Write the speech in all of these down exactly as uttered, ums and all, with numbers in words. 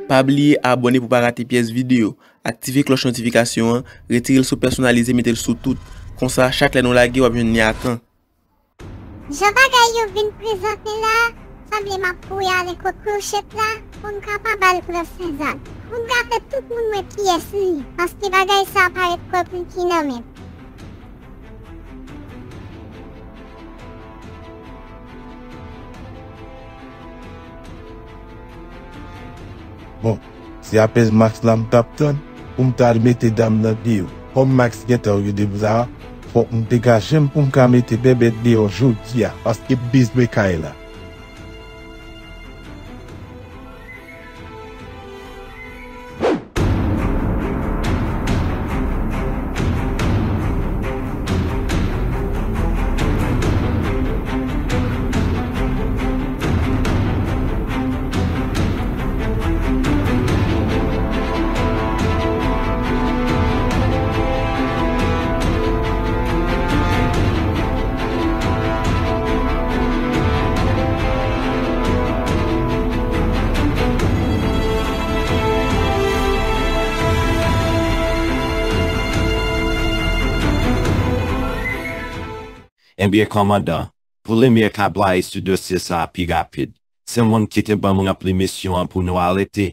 Pa bliye abòne pou pa rate pyès videyo. Aktive klòch notifikasyon an, retire l sou pèsonalize, mete l sou tout. Konsa, chak lè nou lage, w ap jwenn li a tan. Jan bagay yo vin prezante la, sanble m ap kouri ale kot Klochèt la pou m kapab al pran Sizàn. Pou m ka fè tout moun wè kiyès li ye, paske bagay sa parèt konplike nan men m. Bon, se apèn Max la m t ap tann pou m t al mete dam nan deyò. Kòm Max gentan rele m la, fòk m degaje m pou m ka mete Bèbèt deyò jodi a, paske m bezwen kay la. Ebyen, kòmandan, pou limyè ka blayi sou dosye sa a pi rapid, se moun ki te ban m ranpli misyon an pou nou arete.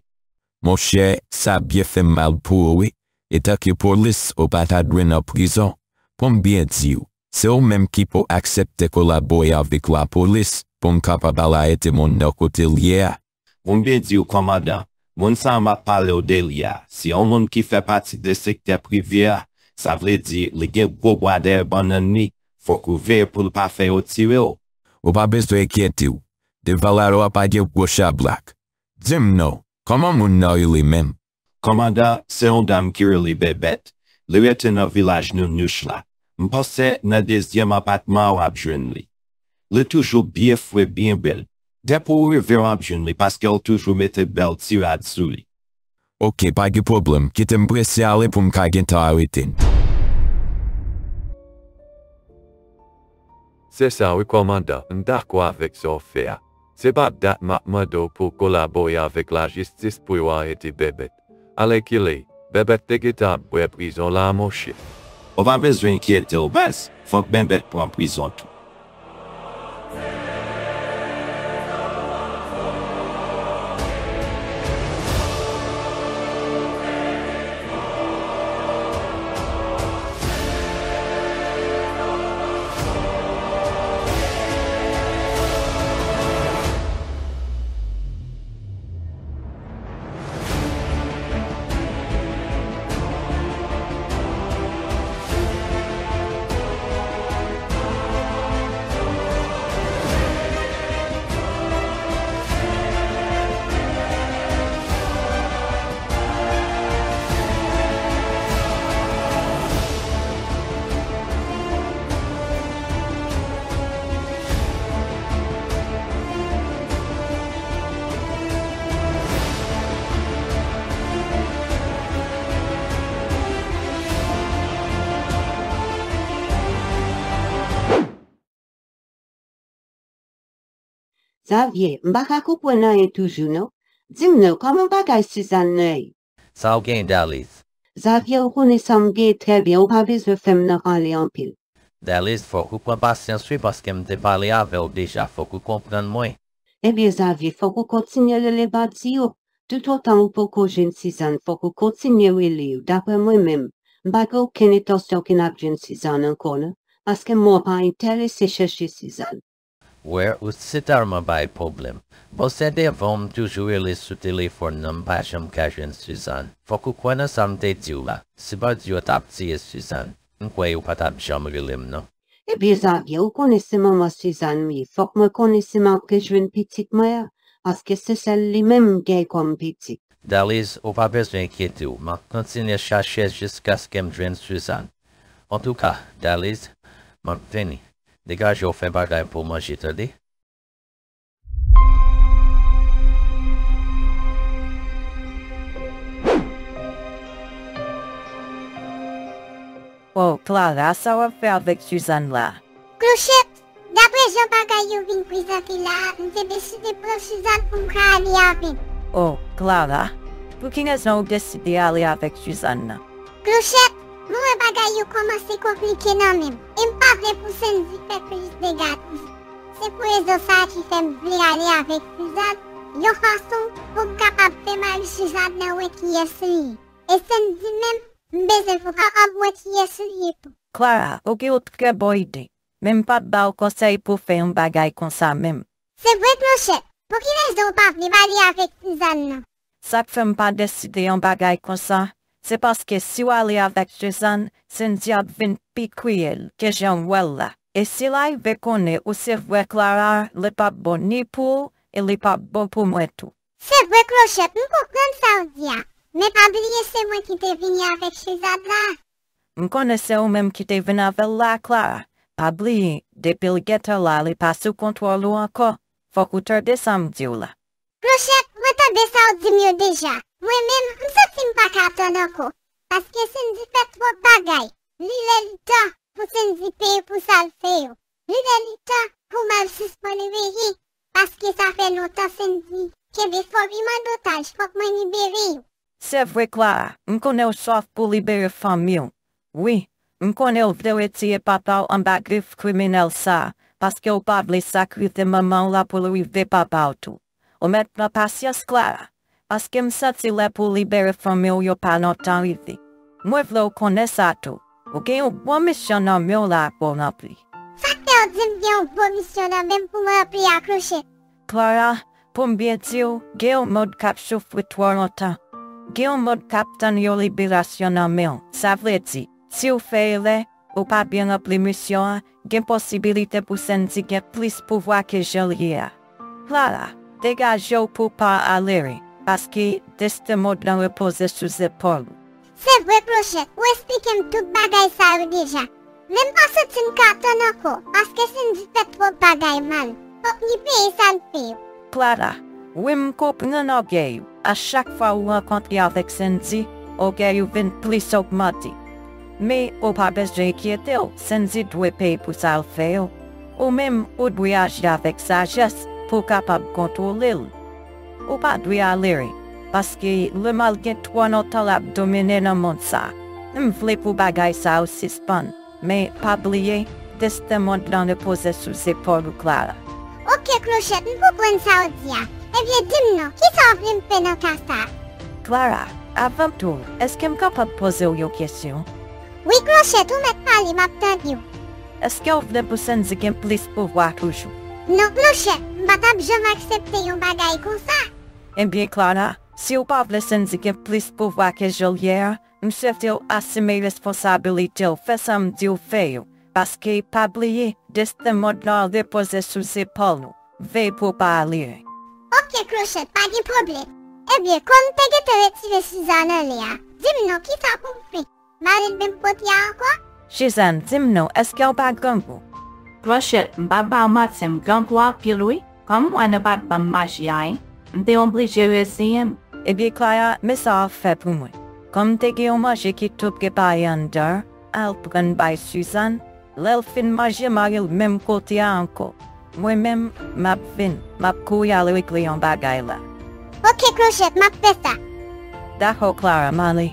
Monchè, sa byen fè m mal pou ou, wi. Etanke polis, ou pa ta dwe nan prizon. Pou m byen di w, se ou menm ki pou aksepte kolabore avèk lapolis pou m kapab al arete moun nan kote l ye a. Pou m byen di w, kòmandan, moun sa a m ap pale w de li a, se yon moun ki fè pati de sektè prive a. Sa vle di, li gen gwo bwa dèyè bannann li. Fòk ou veye pou l pa fè yo tire w. Ou pa bezwen enkyete w. Devan lalwa pa gen gwo chablak. Di m non, kòman moun nan rele menm? Kòmandan, se yon dam ki rele Bèbèt. Li rete nan vilaj Nounouch la. M panse nan dezyèm apatman an w ap jwenn li. Li toujou byen fre, byen bèl. Depi w rive w ap jwenn li paske l toujou mete bèl ti rad sou li. Oke, pa gen pwoblèm. Kite m prese ale pou m ka gentan arete l. Se sa wi, kòmandan, m dakò avèk sa w fè a. Se pa dat m ap mande w pou w kolabore avèk lajistis pou yo arete Bèbèt. Alèkile, Bèbèt te gentan ap bwè prizon la, monchè. Ou pa bezwen enkyete w, baz. Fòk Bèbèt pran prizon tou. Xavier, m pa ka konprann anyen toujou non. Di m non, kòman bagay Suzanne nan ye? Sa w gen, Daliz? Xavier, ou konnen sa m gen, trè byen, ou pa bezwen fè m nan pale anpil. Daliz, fòk ou pran pasyans wi, paske m te pale avè w deja, fòk ou konprann mwen. Ebyen, Xavier, fòk ou kontinye rele bandi yo. Toutotan ou poko jwenn Suzanne, fòk ou kontinye rele yo. Daprè mwen menm, m pa gen okenn entansyon ke n ap jwenn Suzanne ankò non, paske mwen pa enterese chèche Suzanne. Wè, ou sitalman bay pwoblèm. Bon, se devan w m toujou rele sou telefòn nan, m pa janm ka jwenn Suzanne. Fòk ou kwè nan sa m te di w la. Si bandi yo t ap tiye Suzanne, m kwè yo pa t ap janm rele m non. Ebyen, Xavier, ou konnen se manman Suzanne m ye. Fòk mwen konnen si m ap rejwenn pitit mwen an, paske se sèl li menm m gen kòm pitit. Daliz, ou pa bezwen enkyete w. M ap kontinye chache jiskaske m jwenn Suzanne. Antouka, Daliz, m ap vini. Degaje w fè bagay pou w manje, tande? Oh, Clara, sa w ap fè avèk Suzanne la? Klochèt, daprè jan bagay yo vin prezante la a, m te deside pran Suzanne pou m ka ale avè l. Oh, Clara, Pou ki rezon ou deside ale avèk Suzanne nan? Clochette, mwen wè bagay yo kòmanse konplike nan men m, e m pa vle pou Sendy fè plis dega toujou. Se pou rezon sa a ki fè m vle ale avèk Suzanne, yon fason pou m kapab fè mari Suzanne nan wè kiyès li ye. E Sendy menm, m bezwen pou kapab wè kiyès li ye tou. Clara, ou gen yon trè bon ide, men m p ap ba w konsèy pou w fè yon bagay konsa menm. Se vre, Clochette, pou ki rezon ou pa vle m ale avèk Suzanne nan? Sa k fè m pa deside yon bagay konsa, se paske si w ale avèk Suzanne, Sendy ap vin pi kriyèl ke jan w wè l la. E si l arive konnen ou se vrè Clara, li p ap bon ni pou ou, e li p ap bon pou mwen tou. Se vre, Clochette, m konprann sa w di a. Men pa bliye se mwen ki te vini avèk Suzanne la. M konnen se ou menm ki te vin avè l la, Clara. Pa bliye, depi l gentan la, li pa sou kontwòl ou ankò. Fòk ou tande sa m di w la. Clochette, mwen tande sa w di m yo deja. Mwen menm, m santi m pa ka tann ankò. Paske Sendy fè twòp bagay. Li lè li tan pou Sendy peye pou sa l fè yo. Li lè li tan pou m al sispann veye, paske sa fè lontan Sendy kenbe fanmi m an otaj, fòk mwen libere yo. Se vre, Clara, m konnen w swaf pou libere fanmi w. Wi, m konnen w vle retire papa w anba grif kriminèl sa a, paske w pa vle sakrifye manman w la pou l rive papa w tou. Ou mèt pran pasyans, Clara, paske m santi lè pou w libere fanmi w yo pa lontan rive. Mwen vle w konnen sa tou. Ou gen yon gwo misyon nan men w la pou w ranpli. Sa k fè w di m gen yon gwo misyon nan men m pou m ranpli a, Clochette? Clara, pou m byen di w, gen yon mond k ap soufri twò lontan. Gen yon mond k ap tann yon liberasyon nan men w. Sa vle di, si w fè erè, ou pa byen ranpli misyon an, gen posibilite pou Sendy gen plis pouvwa ke jan l ye a. Clara, degaje w pou w pa ale wi, paske desten mond lan repoze sou zepòl ou. Se vre, Clochette, ou esplike m tout bagay sa yo deja. Men m pa santi m ka tann ankò, paske Sendy fè twòp bagay mal. Fòk li peye sa l fè yo. Clara, wi, m konprann ògèy ou. A chak fwa ou rankontre avèk Sendy, ògèy ou vin plis ogmante. Men ou pa bezwen enkyete w, Sendy dwe peye pou sa l fè yo. Ou menm, ou dwe aji avèk sajès pou w kapab kontwole l. Ou pa dwe ale wi, paske lemal gen twò lontan l ap domine nan mond sa a. M vle pou bagay sa yo sispann. Men pa bliye, desten mond lan repoze sou zepòl ou, Clara. Oke, Clochette, m konprann sa w di a. Ebyen, di m non, kisa w vle m fè nan ka sa a? Clara, avan tou, èske m kapab poze w yon kesyon? Wi, Clochette, ou mèt pale, m ap tande w. Èske w vle pou Sendy gen plis pouvwa toujou? Non, Clochette, m pa t ap janm aksepte yon bagay konsa. Ebyen, Clara, si w pa vle Sendy gen plis pouvwa ke jan l ye a, m swete w asime responsabilite w, fè sa m di w fè yo, paske pa bliye, desten mond lan repoze sou zepòl ou. Veye pou w pa ale. Oke, Clochette, pa gen pwoblèm. Ebyen, kòm m te gentan retire Suzanne anlè a, di m non, kisa pou m fè? M ale l menm kote a ankò? Suzanne, di m non, èske w pa grangou? Clochette, m p ap ba w manti, m grangou anpil wi. Kòm m wè nou pa t ban m manje anyen, m te oblije reziyen m. Ebyen, Clara, men sa w ap fè pou mwen. Kòm m te gen yon manje ki tou prepare anndan an, al pran l bay Suzanne. Lè l fin manje, mare l menm kote a ankò. Mwen menm, m ap vin, m ap kouri al regle yon bagay la. Oke, Clochette, m ap fè sa. Dakò, Clara, m ale.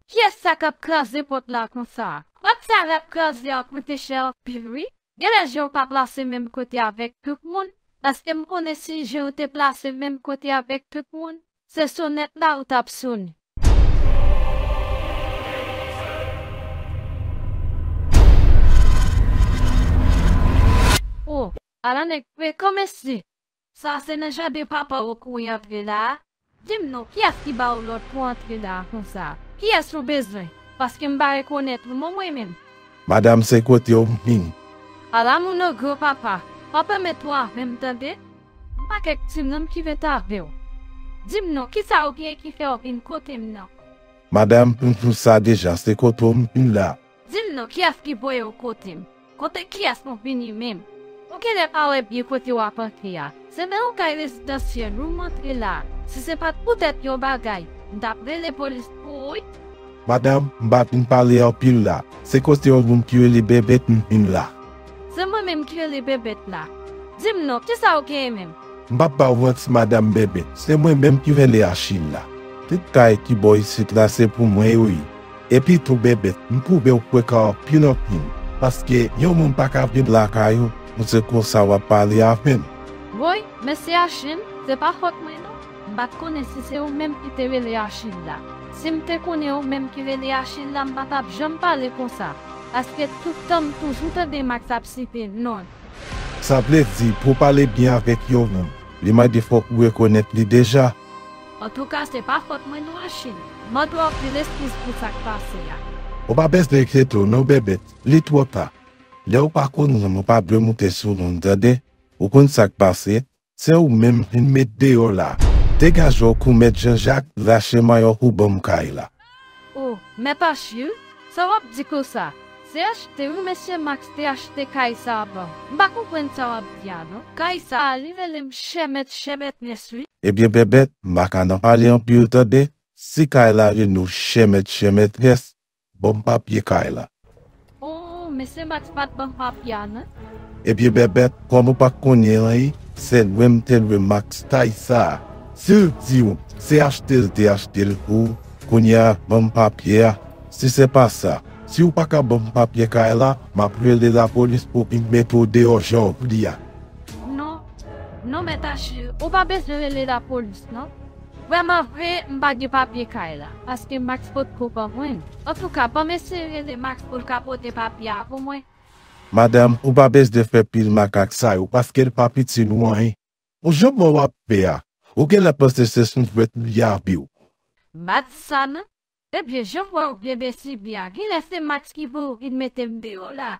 Kiyès sa k ap kraze pòt la konsa? Pòt sa l ap kraze a koute chè anpil wi. Genlè je w pa plase menm kote avèk tout moun, paske m konnen si je w te plase menm kote avèk tout moun, se sonèt la ou t ap sone. O, ala nèg frekan mesye! Sa se nan jaden papa w ou kouri antre la a? Di m non, kiyès ki ba w lòd pou antre la a konsa? Kiyès ou bezwen? Paske m pa rekonèt ou non mwen menm. Madanm, se kote w m vin. Ala moun nan gran papa, pa pèmèt ou avè m tande. M pa kèk timoun ki ret avè w. Di m non, kisa w gen ki fè w vin kote m nan? Madanm, m di w sa deja, se kote w m vin la. Di m non, kiyès ki voye w kote m? Kote kiyès nou vini menm? Ou genlè pa wè byen kote w ap antre a. Se nan yon kay rezidansyèl wi m antre la. Si se pa t poutèt yon bagay, m t ap rele polis pou ou wi. Madanm, m pa vin pale anpil la. Se kote yon moun ki rele Bèbèt m vin la. Se mwen menm ki rele Bèbèt la. Di m non, kisa w genyen menm? M p ap ba w manti, madanm Bèbèt, se mwen menm ki rele Achil la. Tout kay ki bò isit la se pou mwen yo ye. Epi tou Bèbèt, m twouve w frekan anpil anpil, paske yon moun pa ka viv lakay ou, pou se konsa w ap pale avè m. Woy, mesye Achil, se pa fòt mwen non. M pa t konnen si se ou menm ki te rele Achil la. Si m te konnen ou menm ki rele Achil la, m pa t ap janm pale konsa, paske tout tan m toujou tande Max ap site non l. Sa vle di, pou w pale byen avèk yon moun, li mande fòk ou rekonèt li deja. Antouka, se pa fòt mwen non, Achil. Mande w anpil eskiz pou sa k pase a. Ou pa bezwen enkyete w non, Bèbèt, li twò ta. Lè w pa konn moun, ou pa dwe moute sou moun, tande? Ou konn sa k pase? Se ou menm vin met deyò la. Degaje w kou mèt Janjak, rache mayò w ban m kay la. O, mèt Achil, sa w ap di konsa? Se achte wi mesye Max te achte kay sa a ban m. M pa konprann sa w ap di a non. Kay sa a, li rele m chè mèt chè mètrès wi. Ebyen Bèbèt, m pa ka nan pale anpil tande. Si kay la rele w chè mèt chè mètrès, ban m papye kay la. O, mesye Max pa t ban m papye a non. Ebyen Bèbèt, kòm ou pa t konnen anyen, se lwe m te lwe Max kay sa a. Si l di w se achte l te achte l pou ou, kounye a ban m papye a. Si se pa sa, si w pa ka ban m papye kay la, m ap rele lapolis pou vin mete w deyò jan w vle a. Non, non, mèt Achil, ou pa bezwen rele lapolis non. Vrèman vre, m pa gen papye kay la, paske Max potko ban mwen l. Antouka, ban m eseye rele Max pou l ka pote papye a pou mwen. Madanm, ou pa bezwen fè pil makak sa yo, paske l pa piti nou anyen. Ou janm wè w ap fè a. Ou genlè panse se sou jwèt m li avè w. M pa di sa non. Ebyen, jan m wè w byen byen sibi a, genlè se Max ki voye w vin mete m deyò la.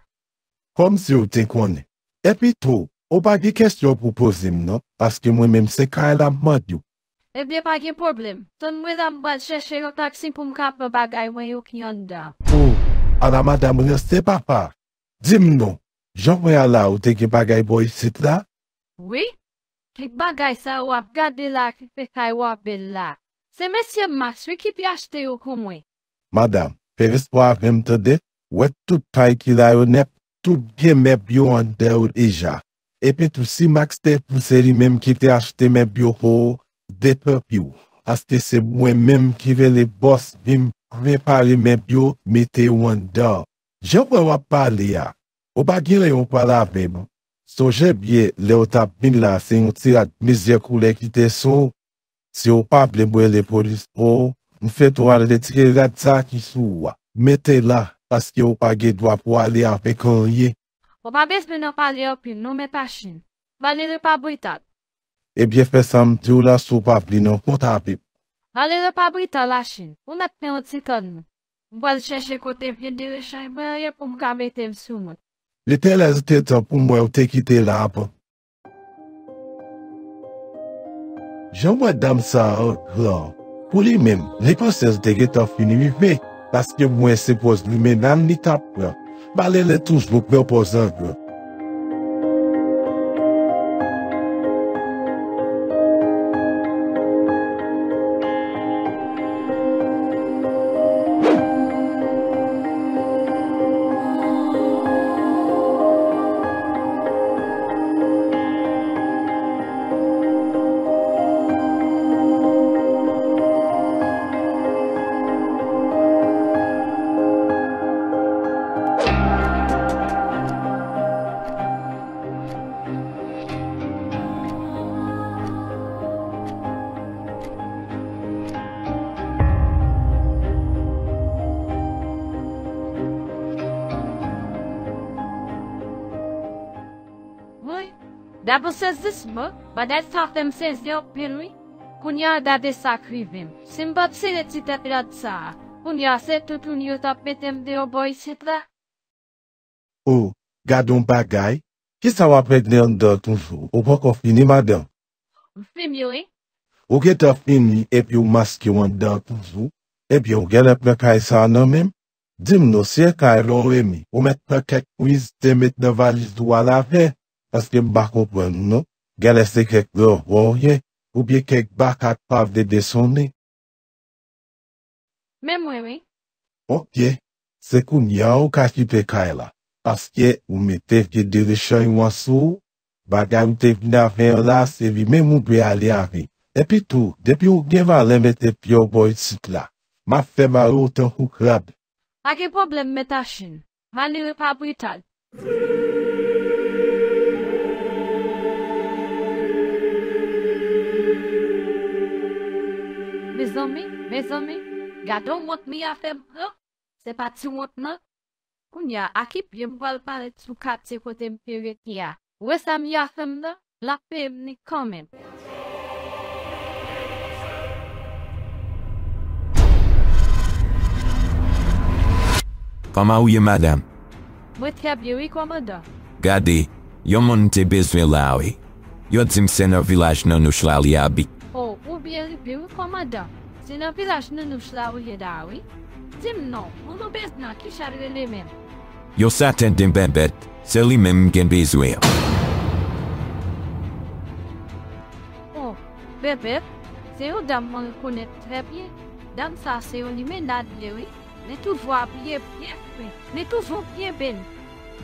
Kòmsi w te konnen. Epi tou, ou pa gen kesyon pou poze m non, paske mwen menm se kay la m mande w. Ebyen pa gen pwoblèm. Tann mwen la m pral chèche yon taksi pou m ka pran bagay mwen yo ki anndan. O, ala madanm ranse papa. Di m non, jan w wè a la ou te gen bagay bò isit la? Wi. Kèk bagay sa w ap gade la ki fè kay w a bèl la. Se mesye Max wi ki te achte yo pou mwen. Madanm, fè respè avè m tande, wè tout kay ki la yo nèt, tout gen mèb yo anndan yo deja. Epi tou si Max te di w se li menm ki te achte mèb yo pou ou, detanpri w, paske se mwen menm ki rele bòs vin prepare mèb yo, mete yo anndan. Jan w wè w ap pale a, ou pa gen rayon pale avè m. Sonje byen lè w t ap vin la se yon ti rad plizyè koulè ki te sou w. Si w pa vle m rele polis pou ou, m fè tou al retire rad sa a ki sou ou a. Mete la, paske w pa gen dwa pou ale avèk anyen. Ou pa bezwen nan pale anpil non, mèt Achil. Malere pa brital. Ebyen fè sa m di w la si w pa vle nan kont avè m. Malere pa brital Achil, ou mèt fè yon ti tann mwen. M pral chèche kote vye derechaj mwen an ye pou m ka mete l sou mwen. Li te lè li te tan pou m wè w te kite la avan. Jan m wè dam sa a gran, pou li menm, li panse l te gentan fin rive, paske m wè se pòz limena l li t ap pran. Malere toujou pran pòz an gran. Wi, daprè sezisman, bagay sa fè m sezi anpil wi. Kounye a gade sa k rive m. Si m pa t sere ti tèt rad sa a, kounye a se toutouni yo t ap mete m deyò bò isit la. O, gade yon bagay, kisa w ap regle anndan an toujou? Ou poko fini, madanm? M fini wi. Ou gentan fini epi w maske w anndan an toujou? Ebyen, ou genlè pran kay sa a nan men m? Di m non, si e kay la w renmen, ou mèt pran kèk kwizite met nan valiz ou al avè, paske m pa konprann ou non. Genlè se kèk lanvwa w ye, oubyen kèk baka k pa vle desonnen. Men mwen wi. Oke, se kounye a ou ka kite kay la, paske ou mete vye derechany ou an sou ou, bagay ou te vin avè an la se li menm ou dwe ale avè. Epi tou, depi ou gen valè mete pye w bò isit la, m ap fè mare w tankou krab. Pa gen pwoblèm mèt Achin. Malere pa brital. Mezanmi, mezanmi, gade yon wont Mia fè m pran, se pa ti wont non. Kounye a, a ki pye m pral parèt sou katye kote m te rete a? Ou wè sa Mia fè m nan? L ap peye m li kanmenm. Kòman ou ye, madanm? Mwen trè byen wi, kòmandan. Gade, yon moun m te bezwen la wi. Yo di m se nan vilaj Nanouch la li abite. O, ou byen rive wi, kòmandan. Se nan vilaj Nanouch la ou ye la wi. Di m non, moun ou bezwen an, kijan l rele menm? Yon sèten Dembèbèt, se li menm m gen bezwen an. O, Bèbèt, se yon dam mwen rekonèt trè byen. Dam sa a se yon limenad li ye wi. Li toujou abiye byen fre. Li toujou byen beni.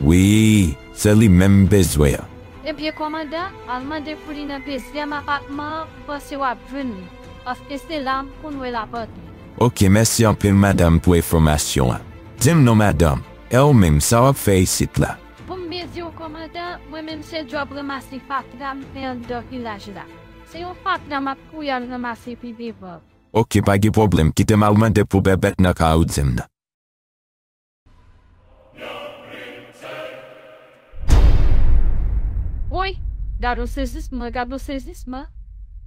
Wi, se li menm m bezwen an. Ebyen kòmandan, al mande pou li nan dezyèm apatman an, m panse w ap jwenn li, paske se la a m konn wè l ap antre. Oke, mèsi anpil madanm pou enfòmasyon an. Di m non madanm, e ou menm sa w ap fè isit la? Pou m byen di w kòmandan, mwen menm se djòb ranmase fatra m fè anndan vilaj la. Se yon fatra m ap kouri al ranmase pi devan. Oke, pa gen pwoblèm, kite m al mande pou Bèbèt nan ka ou di m nan. Woy, gade yon sezisman, gade yon sezisman.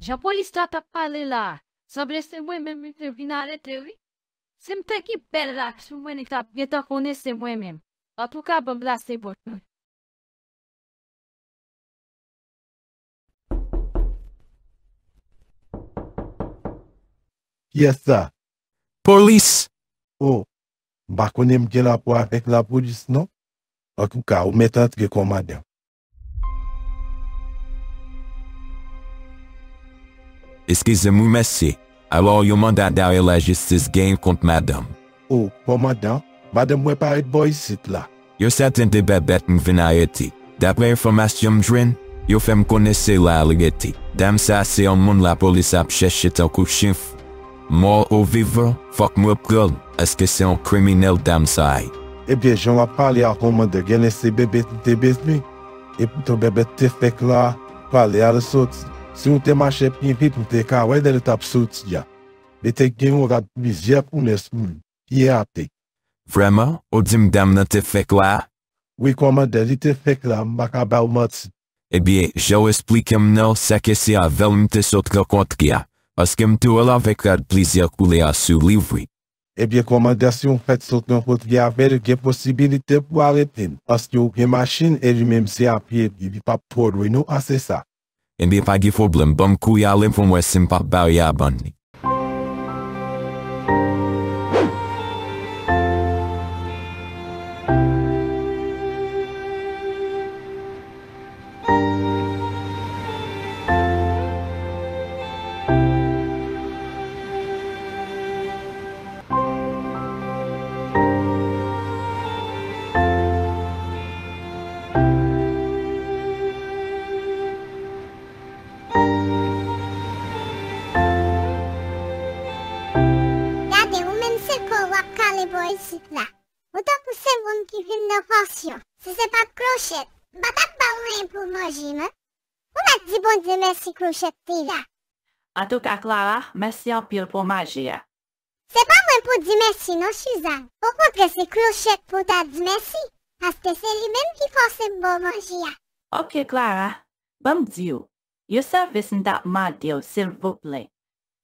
Jan polis la t ap pale la a, sanble se mwen menm yo te vin arete wi. Si m te gen bèl lak sou mwen, li t ap gentan konnen se mwen menm. Antouka, ban m plase bòt mwen. Kiyès sa? Polis! O, m pa konnen m gen rapò avèk lapolis non. Antouka, ou mèt antre kòmandan. Eskize m wi mesye, alò yon manda darè lajistis genyen kont madanm. O, kòmandan, madanm mwen parèt bò isit la. Yon sèten Dembèbèt m vin arete. Daprè enfòmasyon m jwenn, yo fè m konnen se la a li rete. Dam sa a se yon moun lapolis ap chèche tankou chen. Mò ou vivan, fòk mwen pran l, èske se yon kriminèl dam sa a ye? Ebyen, jan w ap pale a kòmandan, genlè se Bèbèt li te bezwen. Epoutan Bèbèt te fèk la, pale a l soti. Si w te mache pi vit, ou te ka wè lè l t ap soti a. Li te gen yon rad plizyè koulè sou li, pye atè. Vrèman? Ou di m dam nan te fèk la? Wi, kòmandan, li te fèk la, m pa ka ba w manti. Ebyen, jan w esplike m nan, sèke se avè l m te sot rankontre a, paske m te wè l avèk rad plizyè koulè a sou li vre. Ebyen, kòmandan, si w fèk sot rankontre avè l, gen posibilite pou w arete l, paske w gen machin e li menm se apye li, li p ap twò lwen non pase sa. Ebyen, pa gen pwoblèm, ban m kouri ale pou m wè si m p ap bare a ban li. Gade, ou menm se kò w ap kale bò isit la. Ou tankou se moun ki vin nan pasyon. Si se pa t Klochèt, m pa t ap ba w anyen pou w manje, non. Ou mèt di Bondye mèsi Klochèt te la. Antouka, Clara, mèsi anpil pou manje a. Se pa mwen pou di mèsi non, Suzanne. Okontrè, se Klochèt pou w ta di mèsi, paske se li menm ki fòse m ba w manje a. Oke, Clara, ban m di w, yon sèvis m t ap mande w, silvouplè.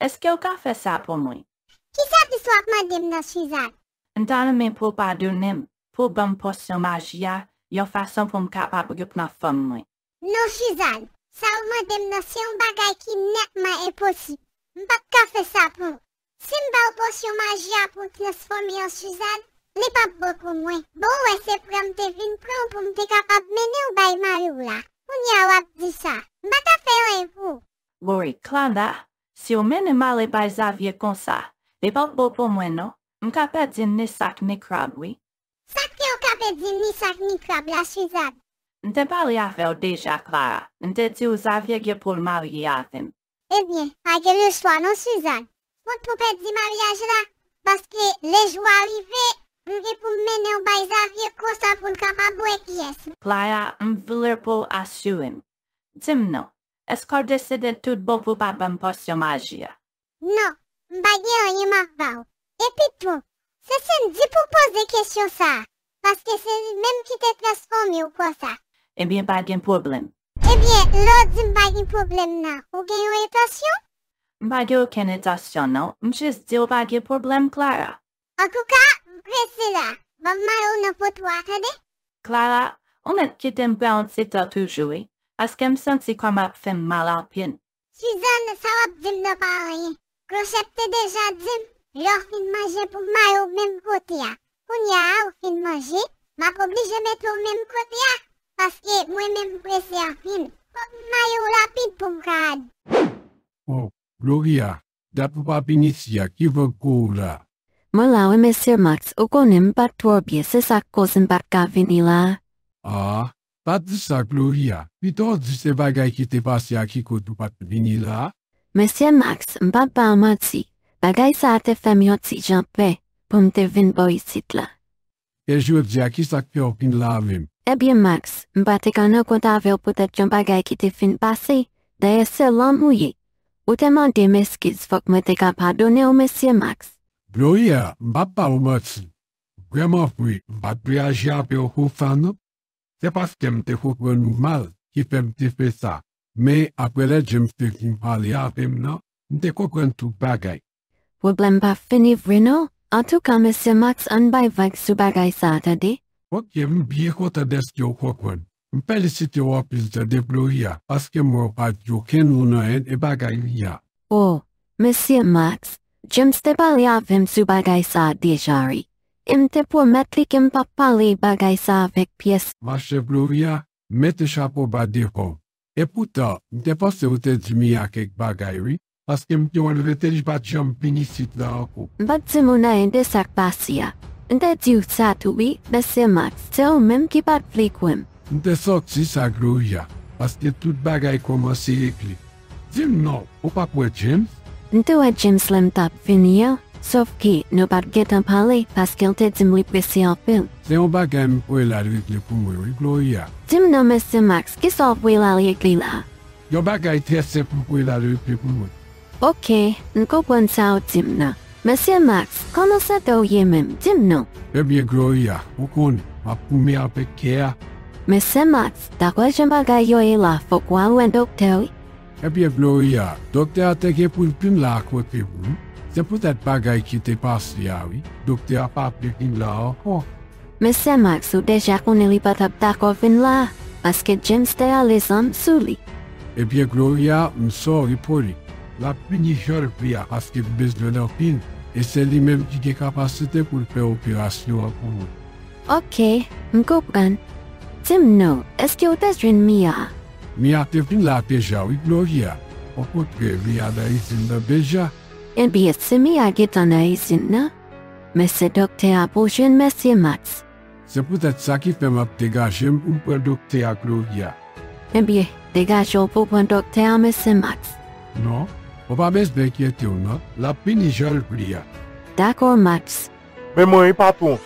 Èske w ka fè sa pou mwen? Ki sèvis w ap mande m nan, Suzanne? M ta renmen pou w padone m, pou w ban m pòsyon maji a, yon fason pou m kapab reprann fòm mwen. Non, Suzanne, sa w mande m nan se yon bagay ki nètman enposib. M p ap ka fè sa pou w. Si m ba w pòsyon maji a pou w transfòme an Suzanne, li p ap bon pou mwen. Bon, w wè se pran m te vin pran w pou m te kapab mennen w bay mari w la. Kounye a w ap di sa. M pa ka fè anyen pou w. Lori, Clara, si w mennen m ale bay Xavier konsa, li p ap bon pou mwen non. M ka pèdi ni sak ni krab, wi. Sa k fè w ka pèdi ni sak ni krab la, Suzanne? M te pale avè w deja, Clara. M te di w Xavier gen pou l marye avè m. Ebyen, pa gen lechwa non, Suzanne. Fòk ou pèdi maryaj la, paske lè jou a rive, m gen pou m mennen w bay Xavier konsa pou l kapab wè kiyès. Clara, m vle pou w asire m. Di m non, èske w deside tout bon pou w pa ban m pòsyon maji a? Non, m pa gen anyen m ap ba w. Epi tou, se Cindy pou w poze kesyon sa a, paske se li menm ki te transfòme w konsa. Ebyen, pa gen pwoblèm. Ebyen, lè w di m pa gen pwoblèm nan, ou gen yon entansyon? M pa gen okenn entansyon non, m jis di w pa gen pwoblèm, Clara. Antouka, m prese la. Ban m mayo w nan poto a, tande? Clara, ou mèt kite m pran yon ti tan toujou, wi, paske m santi kò m ap fè m mal anpil. Suzanne, sa w ap di m nan pa anyen. Clochette te deja di m, lè w fin manje pou m mayo w menm kote a. Kounye a, ou fin manje, m ap oblije mete w menm kote a, paske mwen menm m prese anpil. Fòk m mayo w rapid pou m ka ale. Oh, Gloria, dat ou pa vin isi a, ki vag kou w la? Mwen la wi, mesye Max, ou konnen m pa t twò byen, se sa k koz m pa t ka vini la. Ah, pa di sa, Gloria. Pito w di se bagay ki te pase a ki koz ou pa t vini la. Mesye Max, m p ap ba w manti. Bagay sa a te fè m yon ti jan pè pou m te vin bò isit la. E jodi a, ki sa k fè w vin la avè m? Ebyen, Max, m pa te ka nan kont avè w poutèt yon bagay ki te fin pase. Dayè, se lanmou ye. Ou te mande m eskiz, fòk mwen te ka padone w, mesye Max. Gloria, m p ap ba w manti. Vrèman vre, m pa t vle aji avè w konsa non. Se paske m te konprann ou mal ki fè m te fè sa. Men, apre lè James te fin pale avè m nan, m te konprann tout bagay. Pwoblèm pa fini vre non. Antouka, mesye Max, ann bay vag sou bagay sa a, tande. Oke, m byen kontan dèske w konprann. M felisite w anpil, tande, Gloria, paske m wè w pa di okenn moun anyen de bagay li a. Oh, mesye Max, James te pale avè m sou bagay sa a deja, wi. E m te pwomèt li ke m p ap pale bagay sa a avèk pyès. Machè Gloria, mete chapo ba devan w. Epoutan, m te panse ou te di Mia kèk bagay, wi, paske m te wè l rete, li pa t janm vin isit la ankò. M pa t di moun anyen de sa k pase a. M te di w sa tou, wi, mesye Max, se ou menm ki pa t vle kwè m. M te santi sa, Gloria, paske tout bagay kòmanse regle. Di m non, ou pa t wè James? M te wè James lè m t ap vini an, sòf ke nou pa t gentan pale, paske l te di m li prese anpil. Se yon bagay m voye l al regle pou mwen, wi, Gloria. Di m non, mesye Max, kisa w voye l al regle la? Yon bagay trè senp m voye l al regle pou mwen. Oke, m konprann sa w di m nan. Mesye Max, kòman sante w ye menm? Di m non. Ebyen, Gloria, ou konnen, m ap goumen avèk kè a. Mesye Max, daprè jan bagay yo ye la, fòk w al wè doktè, wi. Ebyen, Gloria, doktè a te gen pou l vin la kote w, wi. Se poutèt bagay ki te pase a, wi. Doktè a pa vle vin la ankò. Mesye Max, ou deja konnen li pa t ap dakò vin la, paske James te ale zanm sou li. Ebyen, Gloria, m sòri pou li. L ap vini jan l vle a, paske m bezwen l anpil, e se li menm ki gen kapasite pou l fè operasyon an pou mwen. Oke, m konprann. Di m non, èske w te jwenn Mia? Mia te vin la deja, wi, Gloria. Okontrè, Mia nan izin nan deja. Ebyen, si Mia gentan nan izin nan, men se doktè a pou w jwenn, mesye Max. Se poutèt sa ki fè m ap degaje m pou m pran doktè a, Gloria. Ebyen, degaje w pou w pran doktè a, mesye Max. Non, ou pa bezwen enkyete w non, l ap vini jan l vle a. Dakò, Max. Men mwen wi, patwon.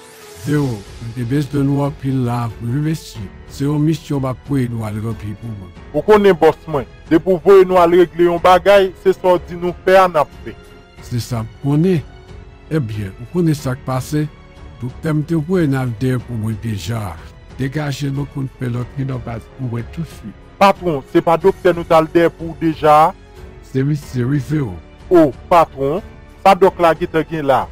Yo, m te bezwen nou anpil la, wi mesye. Se yon misyon m ap voye nou al ranpli pou mwen. Ou konnen, bòs mwen, depi w voye nou al regle yon bagay, se sa w di nou fè a n ap fè. Se sa m konnen. Ebyen, ou konnen sa k pase? Doktè m te voye n al dèyè pou mwen deja. Degaje nou pou n fè lòt vin anba pou mwen tousuit. Patwon, se pa doktè nou t al dèyè pou w deja a? Se misye, wi, Vero. O, patwon, sa dòk la gentan gen la?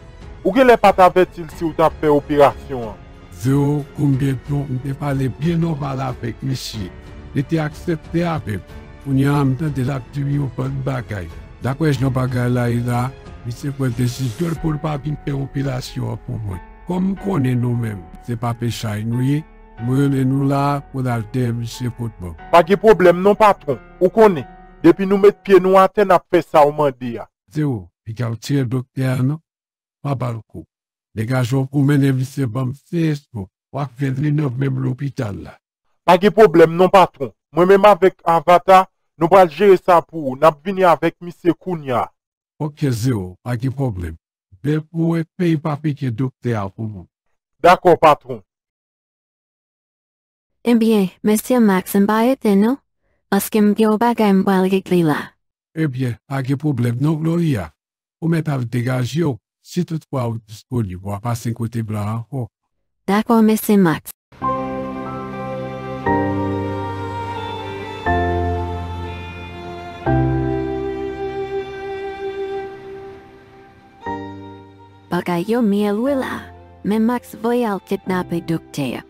Ou genlè pa t avèti l si w t ap fè operasyon an. Zero, konbyen tan m te pale byen nòmal avèk misye. Li te aksepte avè m. Kounye a, m tande l ap di m yon bann bagay. Daprè jan bagay la ye la, misye pran desizyon l pou l pa vin fè operasyon an pou mwen. Kòm m konnen nou menm, se pa pechay nou ye, m rele nou la a pou n al dèyè misye kot mwen. Pa gen pwoblèm non, patwon. Ou konnen, depi nou met pye nou atè, n ap fè sa w mande a. Zero, piga w tire doktè a non. Pa ba l kou. Degaje w pou w mennen misye ban m seyezman. W ap jwenn li nan menm lopital la. Pa gen pwoblèm non, patwon. Mwen menm avèk Avata, nou pral jere sa pou ou. N ap vini avèk misye kounye a. Oke, Zero, pa gen pwoblèm. Bèl pou w, eseye pa pike doktè a pou mwen. Dakò, patwon. Ebyen, mesye Max, m pa rete non, paske m gen yon bagay m pral regle la. Ebyen, pa gen pwoblèm non, Gloria. Ou mèt al degaje w, si toutfwa ou disponib, w a pase kote m la ankò. Dakò, mesye Max. Bagay yo myèl wi la, men Max voye al kidnape doktè a.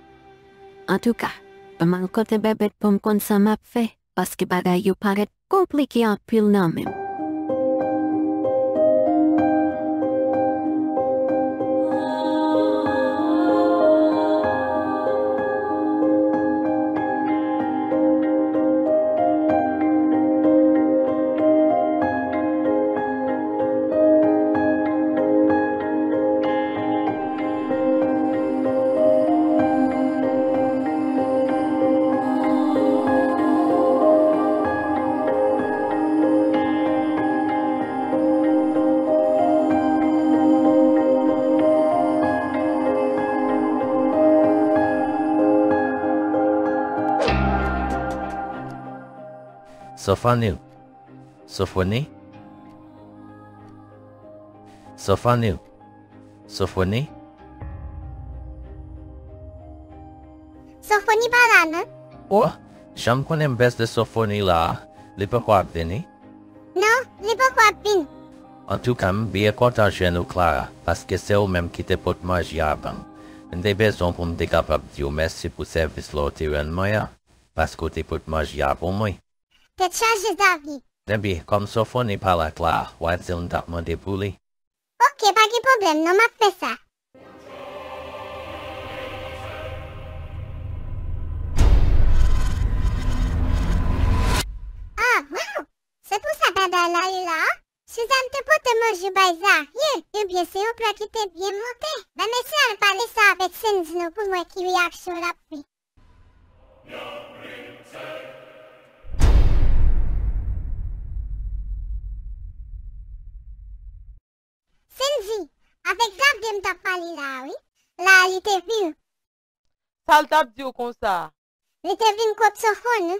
Antouka, ban m al kote Bèbèt pou m konn sa m ap fè, paske bagay yo parèt konplike anpil nan men m. Sofoni. Sofoni? Sofoni? Sofoni? Sofoni pa la, non. O, jan m konnen m bèz de Sofoni la a, li poko ap vini? Non, li poko ap vini. Antouka, m byen kontan jwenn ou, Clara, paske se ou menm ki te pot manje a ban m. M te bezwen w pou m te kapab di w mèsi pou sèvis la w te rann mwen an, paske w te pot manje a pou mwen. Tèt chaje, Xavier. Ebyen, kòm Sofoni pa la, Clara, w a di l m t ap mande pou li. Oke, pa gen pwoblèm non, m ap fè sa. Ah, waw! Se pou sa bagay la ye la a? Suzanne te pote manje bay Xavier. Ebyen, se yon plan ki te byen monte. Ban m eseye al pale sa avèk Cindy non pou m wè ki reyaksyon l ap fè. Cindy, avèk Xavier m t ap pale la a, wi. La a, li te vin. Sa l t ap di w konsa a? Li te vin kot Sofoni.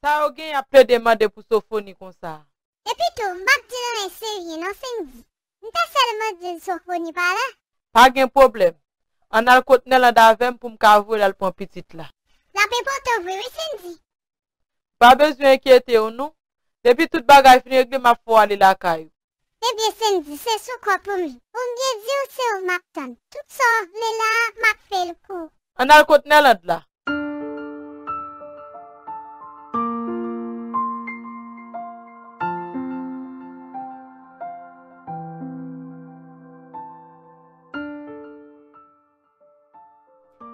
Sa yo genyen ap plede mande pou Sofoni konsa a? Epi tou, m p ap di l anyen serye non, Cindy. M te sèlman di l Sofoni pa la. Pa gen pwoblèm. Ann al kot Nèland avè m pou m ka voye l al pran pitit la. L ap enpòtan vre wi, Cindy. Pa bezwen enkyete w non. Depi tout bagay fin regle, m ap fè w ale lakay ou. Ebyen, Cindy, se sou kò pou m ye. Ou byen di w se ou m ap tann. Tout sa w vle la a, m ap fè l pou ou. Ann al kot Nèland la.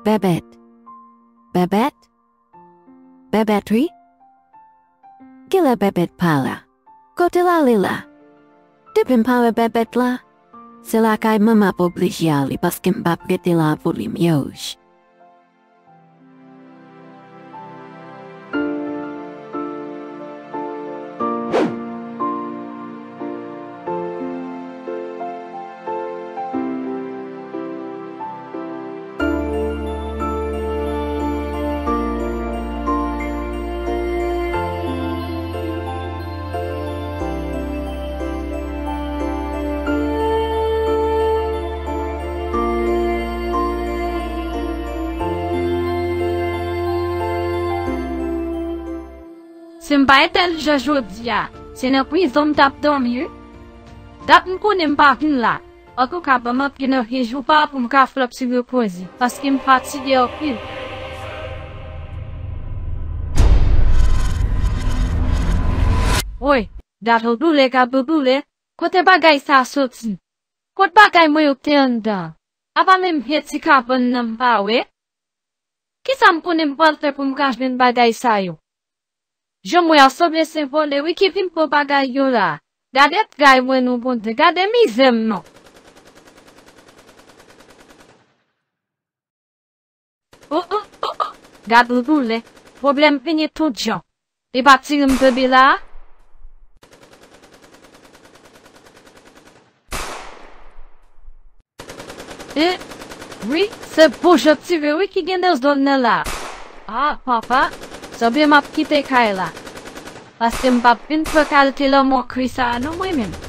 Bèbèt. Bèbèt? Bèbèt, wi. Kilè Bèbèt pa la? Kote l ale la? Depi m pa wè Bèbèt la, se lakay mwen m ap oblije ale paske m p ap rete la pou li, m ye wouj. Si m pa entèlijan jodi a, se nan prizon m t ap dòmi wi. Dat m konnen m pa vin la. Antouka, ban m anpil nan vye jou pa pou m ka fè yon ti repoze, paske m fatige anpil. Woy, gad yon doulè, gad yon doulè. Kote bagay sa a soti? Kot bagay mwen yo k te anndan an? Apa menm vye ti kabann nan m pa wè? Kisa m konnen m pral fè pou m ka jwenn bagay sa yo? Jan m wè a, sanble se vòlè wi ki vin pran bagay yo la. Gade tray mwen non, Bondye, gade mizè m non. Oh, oh, oh, oh. Gad yon doulè. Pwoblèm vini tout jan. Li pa tire m tonbe la a? Eh, wi, se bon jan tire wi ki gen nan zòn nan la. Ah, papa, sanble m ap kite kay la. Paske m p ap vin pran kalite lanmò kri sa a non mwen menm.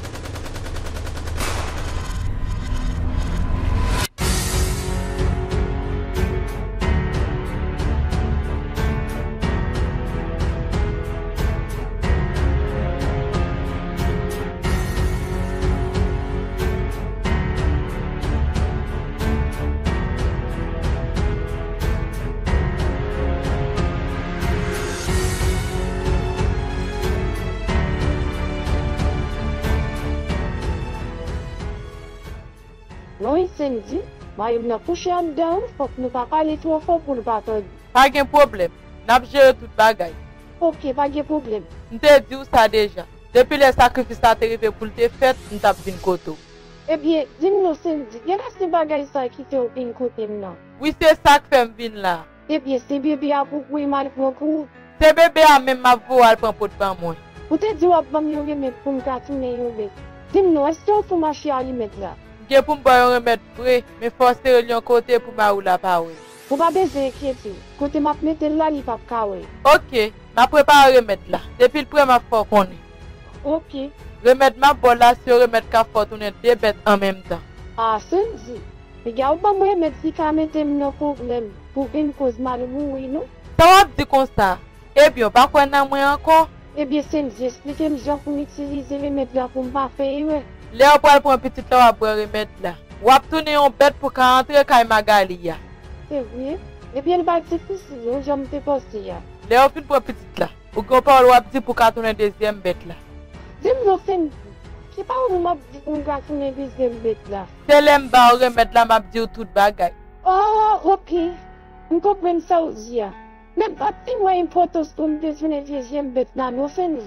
Non, Sendy, mari m nan kouche anndan wi, fòk nou pa pale twò fò pou l pa tande. Pa gen pwoblèm, n ap jere tout bagay. Oke, pa gen pwoblèm. M te di w sa deja. Depi lè sakrifis la te rive pou l te fèt, m t ap vin kote w. Ebyen, di m non, Sendy, genlè se bagay sa ki fè w vin kote m nan? Wi, se sa k fè m vin la. Ebyen, se bebe a pou w voye m al pran pou ou? Se bebe a menm m ap voye w al pran pot ban mwen. Ou te di w ap ban m yon remèd pou m ka tounen yon bèt. Di m non, èske w tou mache a remèd la? M gen pou m ba w yon remèd vre, men fò w sere l yon kote pou mari w la pa wè. Ou pa bezwen enkyete w. Kote m ap mete l la, li p ap ka wè. Oke, m ap prepare remèd la. Depi l prè, m ap fè w konnen. Oke. Remèd m ap ba w la, se yon remèd k ap fè w tounen de bèt an menm tan. Ah, Sendy, piga w ban m remèd ki ka mete m nan pwoblèm pou vin koz mari m mouri, non. Sa w ap di konsa? Ebyen, w pa kwè nan mwen ankò? Ebyen, Sendy, esplike m jan pou m itilize remèd la pou m pa fè erè. Lè w pral pran pitit la, w ap bwè remèd la. W ap tounen yon bèt pou ka antre kay Magali a. Se vre? Ebyen, l pa difisil, non, jan m te panse a. Lè w fin pran pitit la, ou gen yon pawòl w ap di pou ka tounen dezyèm bèt la. Di m non, Sendy, ki pawòl m ap di pou m ka tounen dezyèm bèt la? Se lè m ba w remèd la, m ap di w tout bagay. Oh, oke. M konprann sa w di a. Men m pa t fin wè enpòtans pou m te tounen dezyèm bèt la non, Sendy.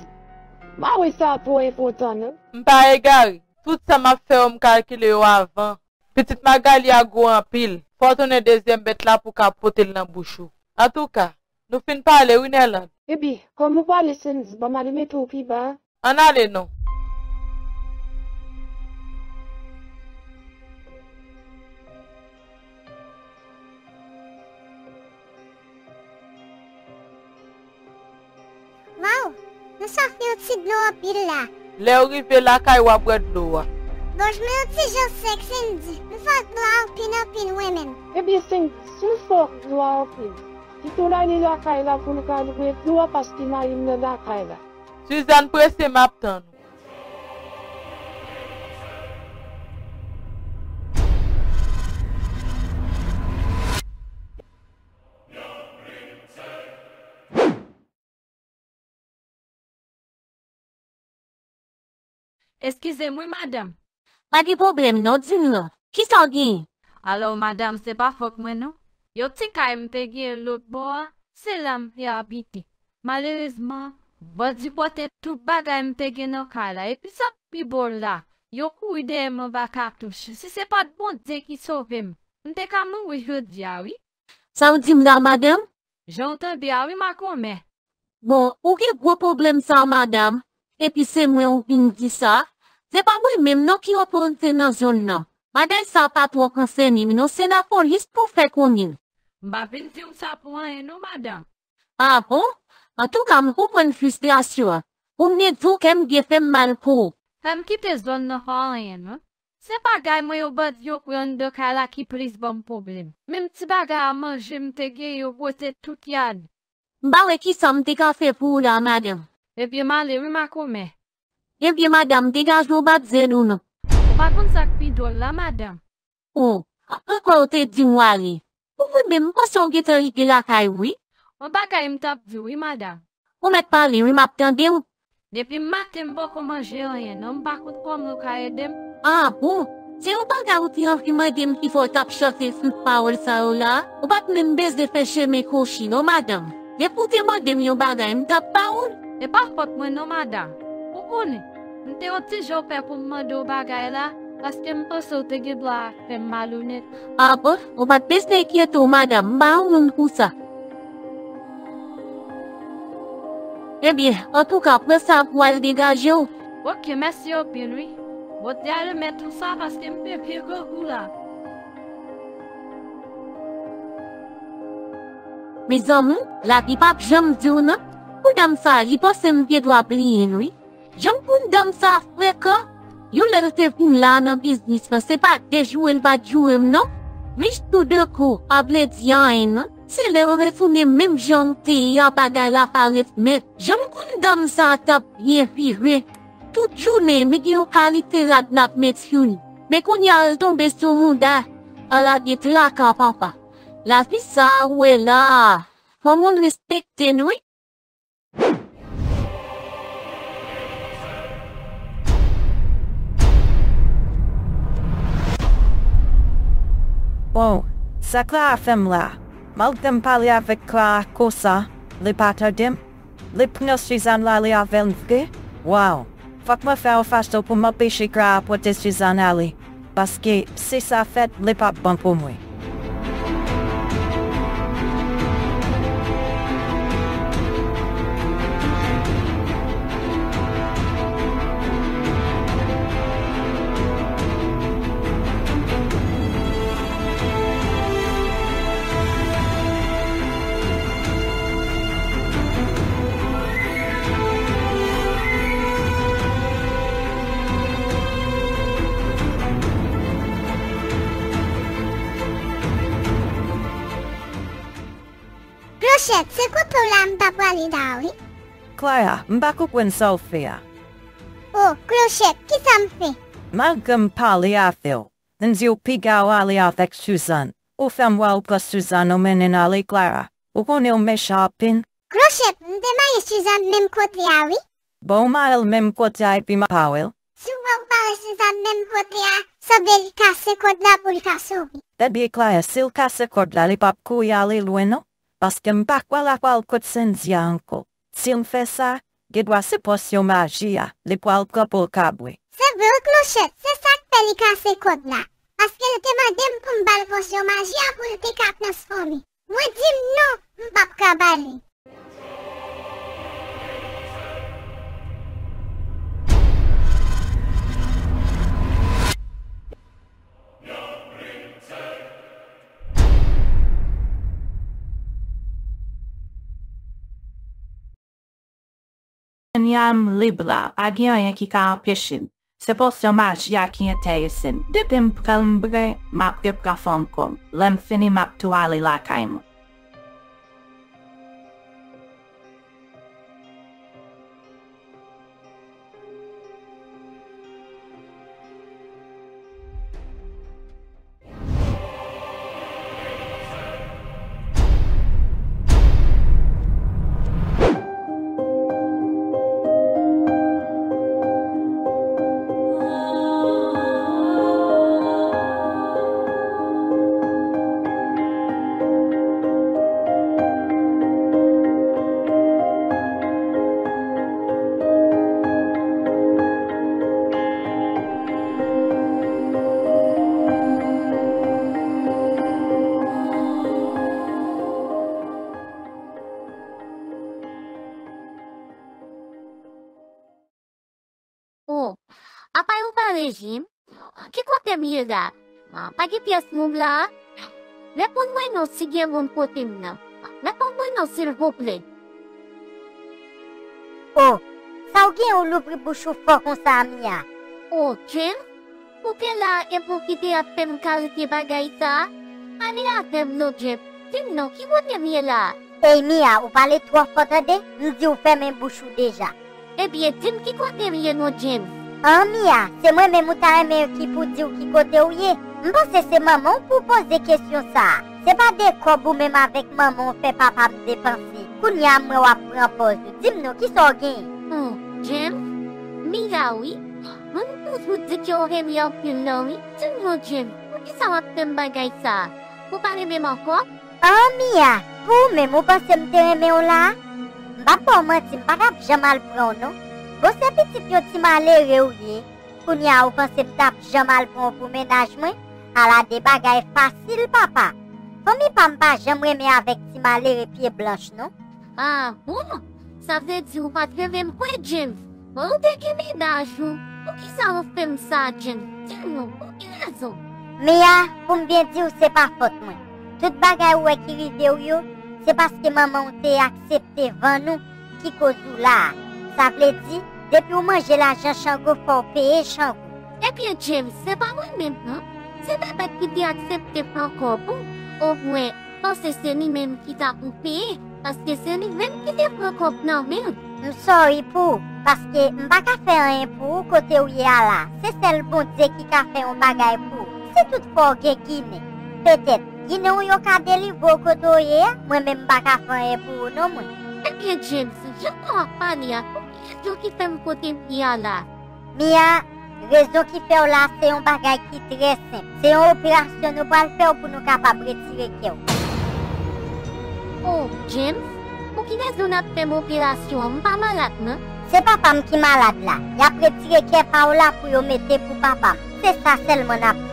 M pa wè sa twò enpòtan non. M pa egare. Tout sa m ap fè yo, m kalkile yo avan. Pitit Magali a gwo anpil. Fò w tounen dezyèm bèt la pou w ka pote l nan bouch ou. Antouka, nou fin pale wi, Nerlande. Ebyen, kòm ou pale, Sendy, ban m ale mete w pi ba a. Ann ale non. Waw, nou swaf yon ti dlo anpil la. Lè w rive lakay, w ap bwè dlo a. Bon, jwenn yon ti jan sèk, Sendy. M fè dlo a anpil anpil mwen menm. Ebyen, Sendy, si w fè dlo a anpil, kite w ale lakay la pou nou ka bwè dlo a paske mari m nan lakay la. Suzanne prese, m ap tann ou. Eskize m wi, madanm. Pa gen pwoblèm non, di m non. Kisa w genyen? Alò, madanm, se pa fòt mwen non. Yon ti kay m te genyen lòt bò a, se la m te abite. Malerezman, bandi pote tout bagay m te gen nan kay la, epi sa k pi bò la, yo kouri dèyè m anba katouch. Si se pa t Bondye ki sove m, m te ka mouri jodi a wi. Sa w di m la, madanm? Jan w tande a wi, makomè. Bon, ou gen gwo pwoblèm sa, madanm, epi se mwen ou vin di sa. Se pa mwen menm non ki otorite nan zòn nan. Bagay sa pa twò konsène m non, se lapolis pou fè konnen. M pa vin di w sa pou anyen non, madanm. Ah bon? Antouka, m konprann fristrasyon an. Ou vle di w kè m byen fè m mal pou ou. Fè m kite zòn nan pa anyen non. Se bagay mwen yo bandi yo pran anndan kay la ki plis ban m pwoblèm. Menm ti bagay a manje m te gen yo pote tout y ale. M pa wè kisa m te ka fè pou ou la, madanm. Ebyen, m ale wi, makomè. Ebyen, madanm, degaje w, m p ap zen ou non. Ou pa konn sa k pi dwòl la, madanm. O, ankò w te di m w ale. Ou menm, m panse w gentan rive lakay ou, wi. Yon bagay m t ap di w, wi, madanm. Ou mèt pale, wi, m ap tande w. Depi maten m poko manje anyen non, m pa konn kòman w ka ede m. Ah bon? Se yon bagay ou te anvi mande m ki fè w t ap chante tout pawòl sa yo la? Ou pa t menm bezwen fè chemen kwochi non, madanm. Depi w te mande m yon bagay, m t ap ba ou l. E pa fòt mwen non, madanm. Ou konnen, m te yon ti jan pè pou m mande w bagay la, paske m panse w te gen dwa fè m malonèt. Ah bon? Ou pa t bezwen enkyete w, madanm, m pa yon moun pou sa. Ebyen, antouka, pran sa pou w al degaje w. Oke, mèsi anpil, wi. Bondye a remèt ou sa paske m te byen grangou la. Mezanmi, lavi p ap janm di w non. Pou dam sa, li panse m gen dwa bliye l, wi. Jan m konn dam sa frekan, yon lè l te vin la nan biznis lan, se pa de joure l pa t joure m non. Rich toudenkou pa vle di anyen non. Se lè yo retounen menm jan w te ye a, bagay la parèt nèt. Jan m konn dam sa t ap byen vire. Tout jounen, li gen yon kalite rad l ap met sou li. Men kounye a l tonbe sou mouda, al lage traka papa. Lavi sa a ou wè la a, fò moun respekte l wi. Bon, sa Clara fè m la? Malgre m pale avèk Clara konsa, li pa tande m. Li pran Suzanne l ale avè l vre? Waw! Fòk mwen fè yon fason pou m anpeche Clara pote Suzanne ale. Paske, si sa fèt, li p ap bon pou mwen. Klochèt, se kote w la m ta prale la wi. Clara, m pa konprann sa w fè a. O, Klochèt, kisa m fè? Malgre m pale avè w, m di w piga w ale avèk Suzanne. Ou fè m wè w pran Suzanne ou mennen l ale, Clara. Ou konnen w mechan anpil. Klochèt, m te mare Suzanne menm kote a wi. Bon, w mare l menm kote a epi m pa wè l. Si w wè w mare Suzanne menm kote a, sanble li kase kòd la pou l ka sove. Ebyen, Clara, si l kase kòd la, li p ap kouri ale lwen non, paske m pa kwè l ap al kot Cynthia ankò. Si m fè sa, gendwa se pòsyon maji a li pral pran pou l ka bwè. Se vre wi Klochèt, se sa k fè li kase kòd la. Paske l te mande m pou m ba l pòsyon maji a pou l te ka transfòme. Mwen di m non, m p ap ka ba li. Kounye a m lib la, pa gen anyen ki ka anpeche m. Se pòsyon maji a ki enterese m. Depi m pran l m bwè, m ap repran fòm kò m. Lè m fini, m ap tou ale lakay mwen. O, apa yo pa rejim? Ki kote m ye la? Pa gen pyès moun la? Reponn mwen non si gen moun kote m nan. Reponn mwen non silvouplè. O, sa w gen ou louvri bouch ou fò konsa a Mia? O, James, ou te la epi w kite ap fè m kalite bagay sa a? Pale avè m non James, di m non ki kote m ye la? Ey Mia, ou pale twò fò tande, m di w fèmen bouch ou deja. Ebyen, di m ki kote m ye non, James. An, Mia, se mwen menm ou ta renmen ki pou di w ki kote w ye? M panse se manman w pou w poze kesyon sa a. Se pa de kòb ou menm avèk manman w fè papa m depanse. Kounye a m wè w ap pran pòz ou. Di m non, kisa w genyen? Hmm, James? Mia, wi. Mwen m toujou di ke w renmen anpil non, wi. Di m non, James, poukisa w ap fè m bagay sa a? Ou pa renmen m ankò? An, Mia, pou ou menm, ou panse m te renmen w la a? M p ap ba w manti, m pa t ap janm al pran w non. Bon, se pitit yon ti malere ou ye. Kounye a ou panse m t ap janm al pran w pou mennaj mwen? Ala de bagay fasil, papa. Fanmi pa m pa janm renmen avèk ti malere pye blanch non. Ah, bon? Sa vle di ou pa t renmen m vre, James? Bon, ou te gen mennaj ou. Poukisa ou fè m sa, James? Di m non, pou ki rezon? Mia, pou m byen di w, se pa fòt mwen. Tout bagay ou wè ki rive w yo, se paske manman w te aksepte vann ou ki koz ou la a. Sa vle di, depi w manje lajan Chango, fò w peye Chango. Ebyen, James, se pa mwen menm non. Se Bèbèt ki te aksepte pran kòb ou. Omwen, panse se li menm ki ta pou peye, paske se li menm ki te pran kòb nan men w. M sorry pou ou, paske m pa ka fè anyen pou ou kote w ye a la. Se sèl Bondye ki ka fè yon bagay pou ou. Si toutfwa w gen ginen, petèt, ginen w yo ka delivre w kote w ye a, mwen menm m pa ka fè anyen pou ou non mwen. Ebyen, James, jan w ap pale a, pou ki rezon ki fè m pote m ye a la? Mia, rezon ki fè w la se yon bagay ki trè senp. Se yon operasyon nou pral fè w pou nou kapab retire kè w. Oh, James, pou ki rezon n ap fè m operasyon an? M pa malad non. Se papa m ki malad la. Y ap retire kè pa w la pou yo mete pou papa m. Se sa sèlman n ap fè.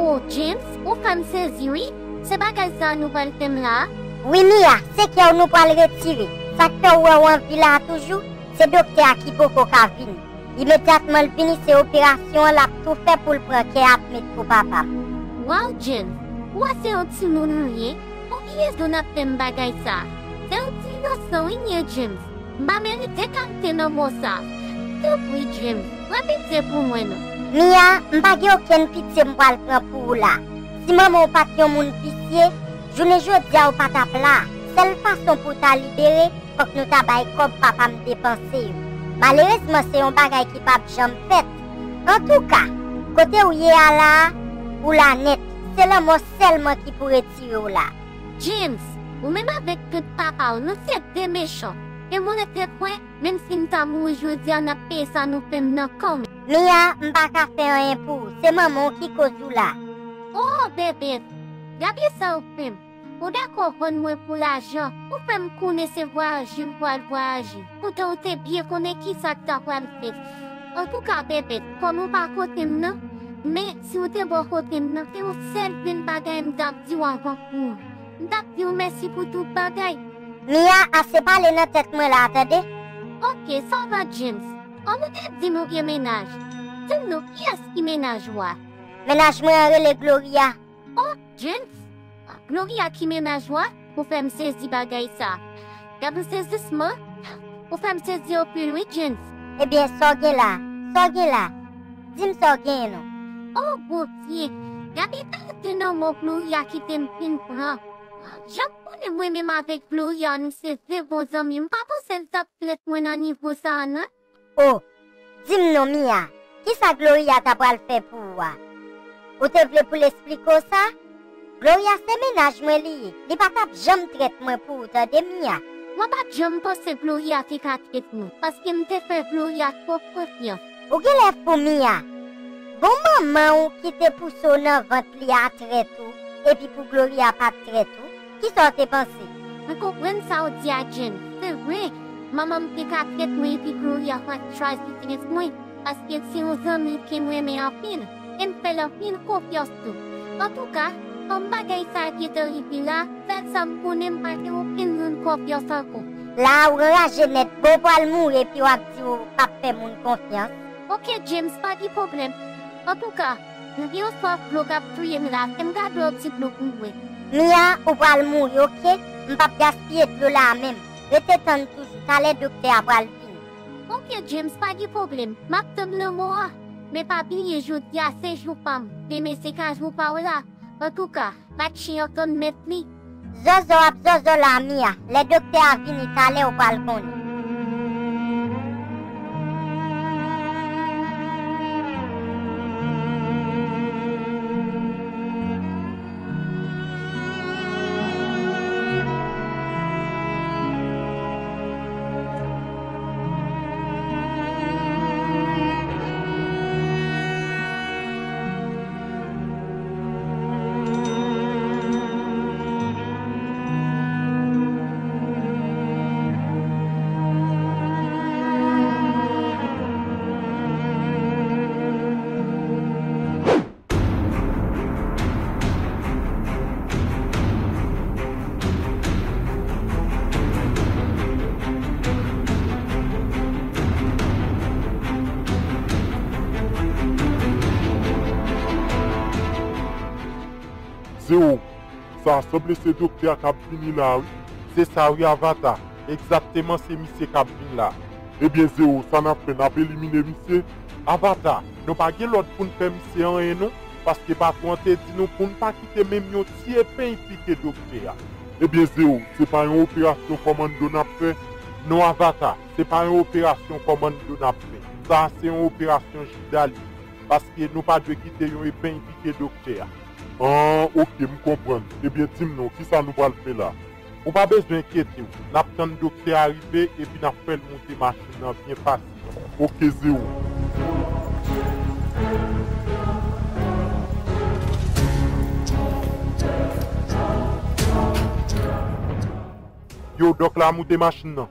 Oh, James, ou fè m sezi wi. Se bagay sa a nou pral fè m la a? Wi, Mia, se kè w nou pral retire. Sa k fè w wè w an vi la a toujou, se doktè a ki poko ka vini. Imedyatman l vini, se operasyon an l ap tou fè pou l pran kè a t met pou papa m. Waw, James, ou wè se yon timoun ou ye? Pou ki rezon n ap fè m bagay sa a? Se yon ti inosan wi m ye, James. M pa merite kalite lanmò sa a. Tanpri, James, pran pitye pou mwen non. Mia, m pa gen okenn pitye m pral pran pou ou la. Si manman w pa t yon moun visye, jounen jodi a ou pa t ap la. Sèl fason pou w ta libere, fòk nou ta bay kòb papa m depanse yo. Malerezman, se yon bagay ki p ap janm fèt. Antouka, kote w ye a la a, ou la nèt. Se lanmò sèlman ki pou retire w la. James, ou menm avèk tèt papa w, nou se de mechan. E mwen rete kwè, menm si m ta mouri jodi a, n ap peye sa nou fè m nan kanmenm. Mia, m pa ka fè anyen pou ou. Se manman w ki koz ou la. Oh, Bèbèt, gade sa w fè m. Ou dakò vann mwen pou lajan. Ou fè m konnen se vwayaje m pral vwayaje. Poutan ou te byen konnen kisa k ta pral fèt. Antouka, Bèbèt, kòm ou pa kote m nan, men si w te bò kote m nan, se yon sèl grenn bagay m t ap di w anvan k mouri. M t ap di w mèsi pou tout bagay. Mia, ase pale nan tèt mwen la, tande. Oke, sa va, James. Kòm ou te di m ou gen mennaj, di m non, kiyès ki mennaj ou a? Mennaj mwen an rele Gloria. Oh, James! Gloria ki mennaj ou a? Ou fè m sezi bagay sa. Gade sezisman! Ou fè m sezi anpil wi, James. Ebyen, sa w gen la? Sa w gen la? Di m sa w genyen non. Oh, Bondye! Gade kalite lanmò Gloria kite m fin pran. Jan w konnen mwen menm avèk Gloria, nou se de bon zanmi, m pa panse l t ap trèt mwen nan nivo sa a non. Oh, di m non, Mia, kisa Gloria ta pral fè pou ou a? Ou te vle pou l esplike w sa? Gloria se mennaj mwen li ye. Li pa t ap janm trèt mwen pou ou, tande, Mia. Mwen pa t janm panse Gloria te ka trèt mwen, paske m te fè Gloria twòp konfyans. Ou genlè fou, Mia. Bon, manman w ki te pouse w nan vant li a trèt ou, epi pou Gloria pa t trèt ou? Kisa w te panse? Mwen konprann sa w di a, James. Se vre, manman m te ka trèt mwen epi Gloria pa t chwazi trèt mwen, paske l se yon zanmi ke m renmen anpil, e m fè l anpil konfyans tou. Antouka, kòm bagay sa a gentan rive la, sèl sa m konnen, m pa gen okenn moun konfyans ankò. La a, w anraje nèt, bon, w pral mouri epi w ap di w p ap fè moun konfyans. Oke, James, pa gen pwoblèm. Antouka, m gen yon swaf dlo k ap touye m la, fè m gade yon ti dlo pou mwen. Mia, ou pral mouri, oke? M p ap gaspiye dlo la a menm. Rete tann toujou, talè doktè a pral vini. Oke, James, pa gen pwoblèm. M ap tann lanmò a. Men pa bliye, jodi a se jou pa m. Demen se ka jou pa w la. Antouka, bat chen an tann mèt li. Zòzò ap zòzò la, Mia. Lè doktè a vini talè, ou pral konnen. Zewo, sa sanble se doktè a k ap vini la, wi. Se sa, wi, Avata. Egzakteman, se misye k ap vin la. Ebyen, Zewo, sa n ap fè, n ap elimine misye? Avata, nou pa gen lòd pou n fè misye anyen, non, paske patwon an te di nou pou n pa kite menm yon ti epen pike doktè a. Ebyen, Zewo, se pa yon operasyon kòmando n ap fè? Non, Avata, se pa yon operasyon kòmando n ap fè. Sa a se yon operasyon Jida li ye, paske nou pa dwe kite yon epen pike doktè a. An, oke, m konprann. Ebyen, di m non, kisa nou pral fè la? Ou pa bezwen enkyete w. N ap tann doktè a rive epi n ap fè l moute machin nan byen fasil. Oke, Zewo. Yo, dòk la moute machin nan.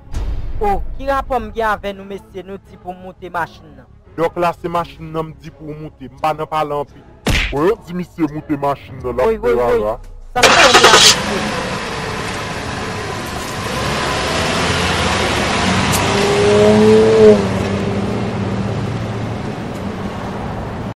O, ki rapò m gen avè nou, mesye? Nou di pou m moute machin nan. Dòk la, se machin nan m di pou w moute. M pa nan pale anpil. Bon, yo di misye moute machin nan, l ap fè rara. Sa n ap fè la, mesye?